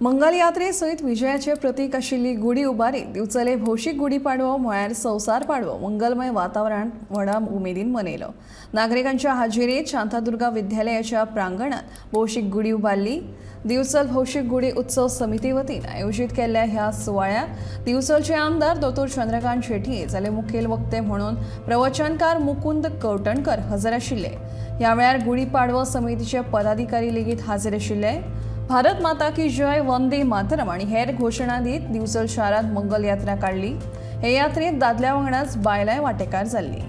मंगलयात्रे सयत विजयाचे प्रतीक आशिल्ली गुडी उबारीत दिवचले भौशीक गुढी पाडवो म्हळ्यार संवसार पाडवो मंगलमय वातावरणात व्हडा उमेदीन मनयलो. नागरिकांच्या हाजेरीत शांतादुर्गा विद्यालयाच्या प्रांगणात भौशीक गुडी उबारली. दिवचल भौशीक गुडी उत्सव समिती वतीन आयोजीत केल्ल्या ह्या सुवाळ्याक दिवचलचे आमदार दोतोर चंद्रकांत शेट्ये जाल्यार मुखेल वक्ते म्हणून प्रवचनकार मुकुंद कवटणकर हजर आशिल्ले. ह्या वेळार गुढी पाडवो समितीचे पदाधिकारी लेगीत हाजीर आशिल्ले. भारत माता की जय, वंदे मातरम आनी हेर घोशणा दीत दिवचल शारांत मंगल यात्रा काडली. हे यात्रेत दादल्या वांगडाच बायलांय वांटेकार जाल्ली.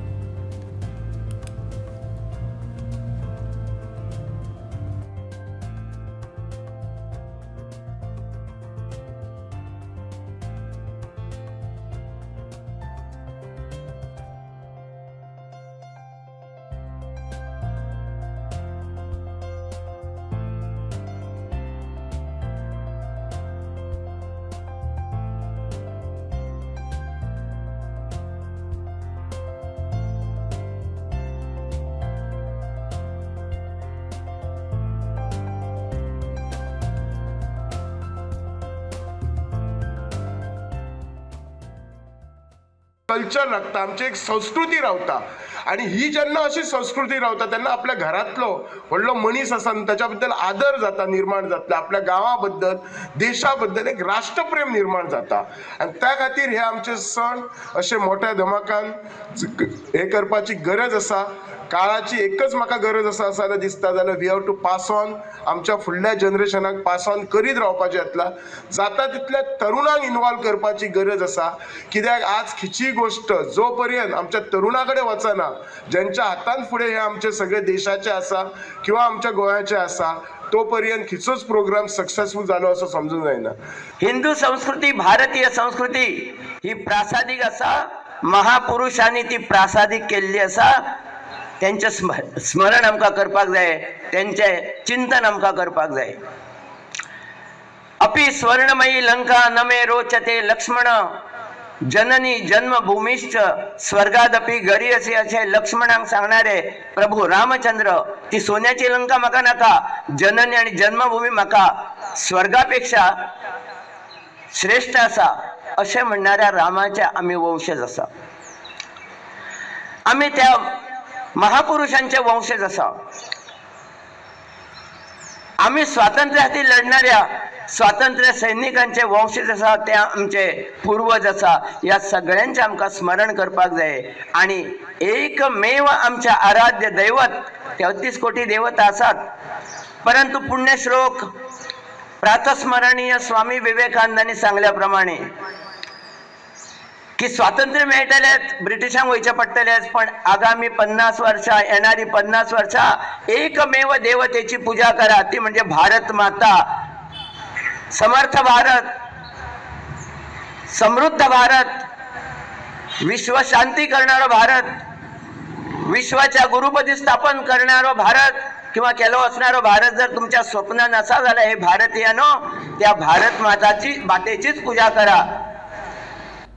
कल्चर लागता, आमची एक संस्कृती रावता आनी ही जेन्ना अशी संस्कृती रावता तेन्ना आपल्या घरांतलो व्हडलो मनीस आसा न्हू ताच्या बद्दल आदर जाता, निर्माण जातलो, आपल्या गांवा बद्दल, देशा बद्दल एक राष्ट्रप्रेम निर्माण जाता आनी त्या खातीर हे आमचे सण अशे मोठ्या धमाकान हे करपाची गरज आसा. काळाची एकच म्हाका गरज आसा अशें जाल्यार दिसता जाल्यार we have to pass on, आमच्या फुडल्या जनरेशनाक पास ऑन करीत रावपाचें जातला. जाता तितल्या तरुणांक इनवॉल्व करपाची गरज आसा, कित्याक आज खंयचीय गोश्ट जो पर्यंत आमच्या तरुणा कडेन वचना, ज्यांच्या हातान फुडें हे आमचे सगळे देशाचे आसा किंवा आमच्या गोंयाचे आसा, तो पर्यंत खंयचोच प्रोग्राम सक्सेसफूल जालो असो समजूंक जायना. हिंदू संस्कृती, भारतीय संस्कृती ही प्रासादिक आसा. महापुरुषांनी ती प्रासादिक केल्ली आसा. तेंचें स्मरण आमकां करपाक जाय, तेंचें चिंतन आमकां करपाक जाय. अपि स्वर्णमयी लंका न मे रोचते लक्ष्मण, जननी जन्मभूमिश्च स्वर्गादपि गरीयसी अशें लक्ष्मणांक सांगणारे प्रभू रामचंद्र, ती सोन्याची लंका म्हाका नाका, जननी आनी जन्मभूमी म्हाका स्वर्गापेक्षा श्रेष्ठ आसा अशें म्हणणाऱ्या रामाचे आमी वंशज आसा. आमी त्या महापुरुषांचे वंशज आसा. आमी स्वातंत्र्या खातीर लढणाऱ्या स्वातंत्र्य सैनिकांचे वंशज आसा, ते आमचे पूर्वज आसा. ह्या सगळ्यांचें आमकां स्मरण करपाक जाय आनी एकमेव आमच्या आराध्य दैवत, 33 कोटी देवता आसात, परंतु पुण्यश्लोक प्रातस्मरणीय स्वामी विवेकानंदांनी सांगल्या प्रमाणे की स्वातंत्र्य मेळटलेंच, ब्रिटिशांक वयचें पडटलेंच, पण आगामी 50 वर्सां, येणारी 50 वर्सां एकमेव देवतेची पुजा करा, ती म्हणजे भारत माता. समर्थ भारत, समृद्ध भारत, विश्वशांती करणारो भारत, विश्वाच्या गुरुपदी स्थापन करणारो भारत किंवा केलो असणारो भारत जर तुमच्या स्वप्नात असा जाल्यार हे भारतीयांनो, त्या भारत माताची मातेचीच पूजा करा.